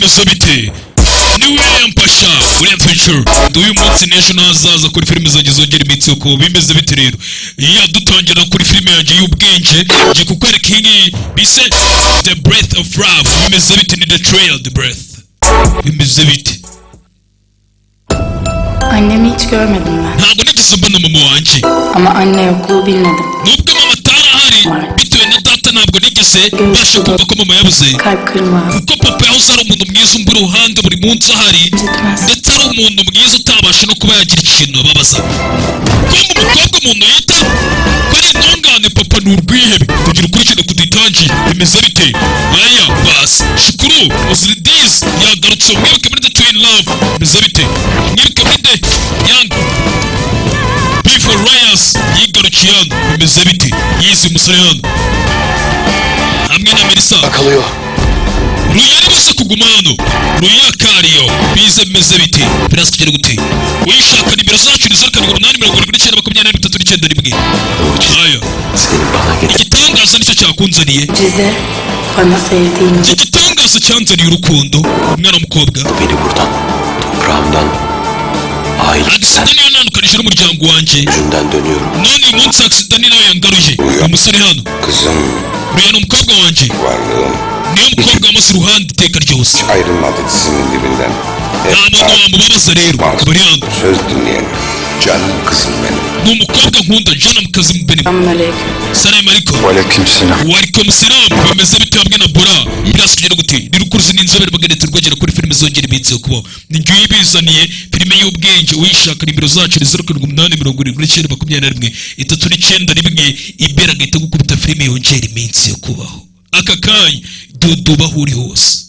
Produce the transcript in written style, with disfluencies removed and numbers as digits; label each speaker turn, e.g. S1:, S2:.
S1: Bimeze bite? Ni William Pasha, William Future. Ndi uyu munsi n'ejo n'ahazaza kuri filime zanjye zongera iminsi yo kubaho. Bimeze bite rero? Iya dutangira kuri filime yanjye y'ubwenge, ngiye kukwereka iyi ngiyi bise The Breath of Love. Bimeze bite? Ni The Trail, The Breath. Bimeze bite?
S2: Annemi hiç görmedim ben.
S1: Ntabwo nigeze mbona mama wanjye.
S2: Ama anne yokluğu bilmedim.
S1: Nubwo mama atari ahari, bitewe na data, ntabwo nigeze mbasha kumva ko mama yabuze,
S2: Kalp kırmaz.
S1: kuko papa yahoze ari umuntu mwiza, umba iruhande buri munsi ahari,
S2: Incitmez.
S1: ndetse ari umuntu mwiza utabasha no kuba yagira ikintu ababaza. Kumva umukobwa umuntu yita ko ari intungane, papa ni urwihebe. Kugira ukurikire kuditangiye. Bimeze bite? Aya basi, Shukuru Oziridiz yagarutse. Mwibuke muri The Twin Love. Bimeze bite? Mwibuke muri The Young Before Rayas, yigarukiye hano. Bimeze bite? Yize umusore hano hamwe na Melissa.
S3: Kalıyor.
S1: Ruya ari buze kuguma hano, Ruya Kariyo. Bize bimeze bite? Biraza kugera gute? Uyishaka, nimero zacu ni 0778 70 23 91. Aya.
S3: Senin bana getir.
S1: Igitangaza nicyo cyakunzaniye.
S2: Mucize bana sevdiğini
S1: Iki gitangaza cyanzaniye urukundo, umwana w'umukobwa.
S3: Beni buradan, toprağımdan, ailemden,
S1: Accident niyo nandukanije n'umuryango wanjye.
S3: yüzünden dönüyorum.
S1: None uyu munsi accident ni nayo yangaruye umusore hano.
S4: Kızım,
S1: Ruya ni umukobwa wanjye.
S4: varlığım
S1: Niyo mukobwa wamuze iruhande iteka ryose.
S4: Ayrılmadı dizimin dibinden.
S1: Nta muntu wamubabaza rero bari hano.
S4: Söz dinleyen canım kızım benim.
S1: Ni umukobwa nkunda, jana kazım benim.
S2: Selamun aleyküm.
S1: Salam aleyküm.
S5: Aleykümselam.
S1: Walikum salam. Bimeze bite hamwe na Bora? Biraza kugera gute? Ni rukuruzi n'inzobere baganitse rwogera kuri filime zongera iminsi yo kubaho. Ni njye uyibizaniye, filime y'ubwenge. Uyishaka, nimero zacu ni 0787792139. Ibera agahita gukubita filime yongera iminsi yo kubaho aka kanya, duduba aho uri hose.